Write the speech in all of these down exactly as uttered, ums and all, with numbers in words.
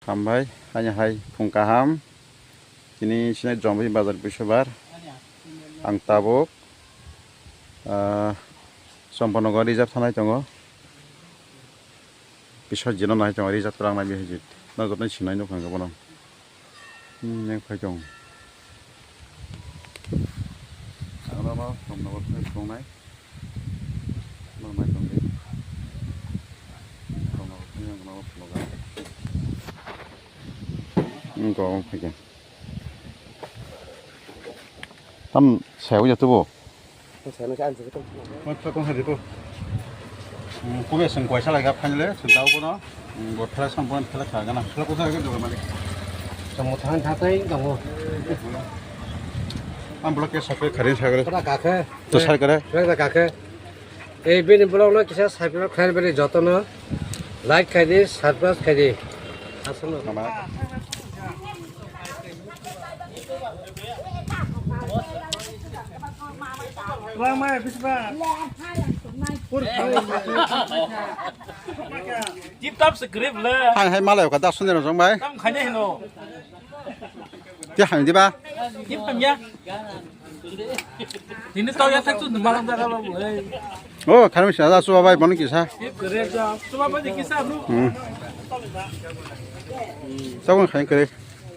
Hambai, ani hai phung kaham. Tini sinai Jombi bazar Bishobar. Ang tabuk, ah, Sompon Nagar reserve thanai tongo. Biswajit no nai tongo, reserve twlang nai Biswajit. No joto sinai nukha bono. Hmm, neng phai tong. Ang no Sompon Nagar phai tongnai. Tam saya uya tubo. Kube seng kuaisa laga phainle seng tau bono. Bo thela sampon thela kha gana. Thela kusa ke dogo mali. Tamo thang thatai tongo. Am bloke sakre kharin sakre. Kota kakhe. To sakre. Kota kakhe. Ei bini vlog no kisa subscribe khlai bini jotono like khai di, subscribe khai di. Aswkno. Tip top se grip le. Hai hai malai ka da sunde rong bai. Tam khanya hino. Ti hai di ba. Tip tam ya. Tini tau ya thak tu malang jaga lo, eh. Oh, kharmi sa da suba bai bon kisa. Kore ja, suba bai kisa nu. Hmm. Sabon khai kore.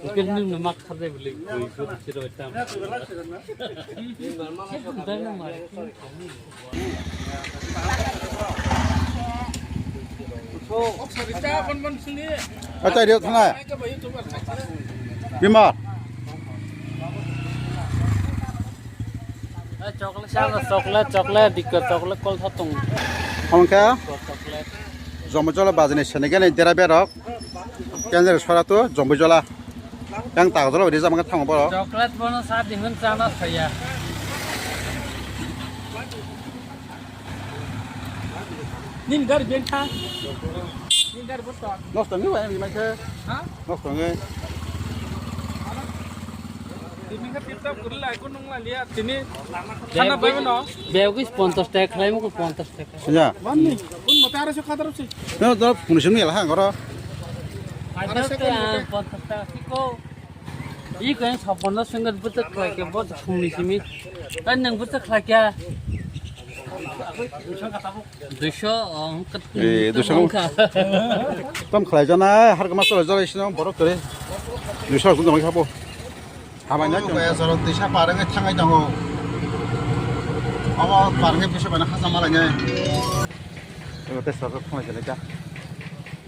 Kini nu mak khade beli, beli ko siro tam. Acha rio thana. Bimar. Chocolate, chocolate, chocolate, dikko chocolate kol thatung. Hongkha. Chocolate. Jombi jola bajini senegeni dera berok. Kendra sora to Jombi jola. Yang tak jola rijak mangkha thango borok. Chocolate bono sa dihun chana saya. Nini gari beng kha. Nini gari bosto. Nosto ngi wai ngi mai khe. Ha? Nosto ngi. Tini kha tip top kurila, ikon nung la liya, tini. Khana bai no. Bag is ponchash taka khlai mo ponchash taka. Ya. Mani, un mata ara se khadar se. No, do puni simi la ha ngoro. Ponchash taka siko. I kaya sapono sengket bwtwk khlai khe bo phungni simi. Tei nwng bwtwk khlai khe. Duiso, oh, kat-, Eh, duiso. Tam khlai jana, har kama solo jala isino borok kore. Duiso kun dong khabo. Hamai na kaya solo duiso parang thangai tongo. Abo parang bisa bana khasa malai nai. Ego te solo thangai jana ka.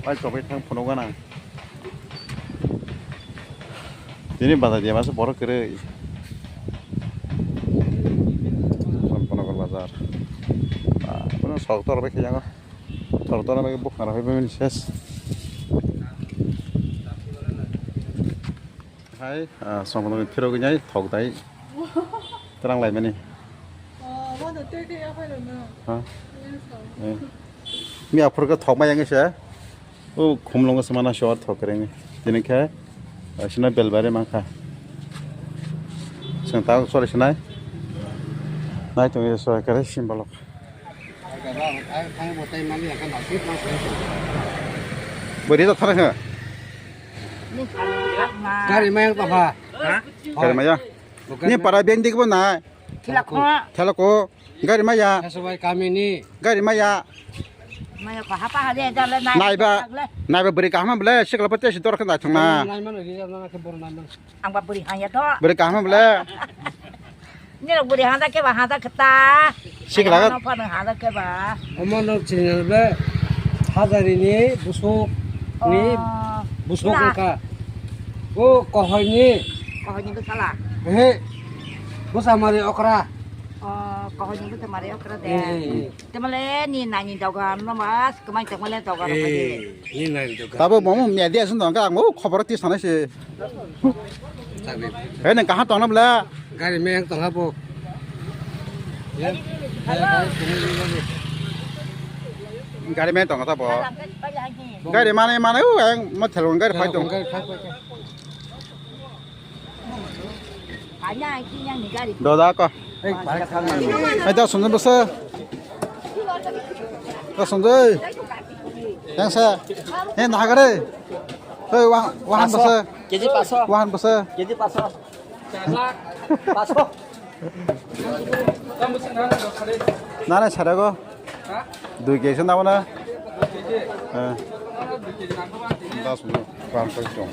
Ai tobai thang phono gana. Tini bazar dia masa borok kwrwi. Sompon Nagar bazar. Ah, bono sok tor bai khe yango. Tor tor bai bukhara bai bai ses. Hai, ah, Sompon Nagar phirogwi nai thok dai. Terang lai mani. Oh, what the thirty apa itu? Ha? Ini so. Eh. Mi aphur ka thok mai yang se. O khumlungo se mana short thok kereng. Tini khe, ah, sina belbari mangkha. Seng ta sori sinai. Nai tong ye sori kare simbolok. Bori to thara kha. Gari mayang to ha. Ha? Gari maya. Ni para beng dik bo nai. Thela ko. Thela ko. Gari maya. Sasu bai kamini. Gari maya. Maya ko hapa hade jale nai. Nai ba. Nai ba beri kahma bele sikla pate si dor khan dai thangna. Nai mano ri jana ke bor nai mano. Ang ba beri haya to. Beri kahma bele. Ni beri hada ke ba hada keta. Sikla. Ano pa hada ke ba. Omo no chini be. Hajari ni busuk ni. Oh. Busuk ka. O kohoi ni. Kohoi ni besala. He. Busa mari okra. Oh, kohoni bo tongmani okra de. Eh, eh, eh. Temale ni nani dogan no mas, kemai tongmale dogan no kadi. Eh, ni nani dogan. Tabo momo media sun dong ka, ang o khobor ti sanai se. Sabi. Eh, nang kaha tongna bla? Gari me yang tongha bo. Ya. Gari me tongha tabo. Gari mane mane o ang mo thelong gari phai tong. Gari phai phai. Doda ko. Ai da sunjun basa. Da sunjun. Yang sa. He nahagare. Hey, wahan, wahan bwswk? K G paso. Wahan bwswk? K G paso. Paso. Nana sarago? Dui K G na mana? Eh. Das mo, pang pang tong.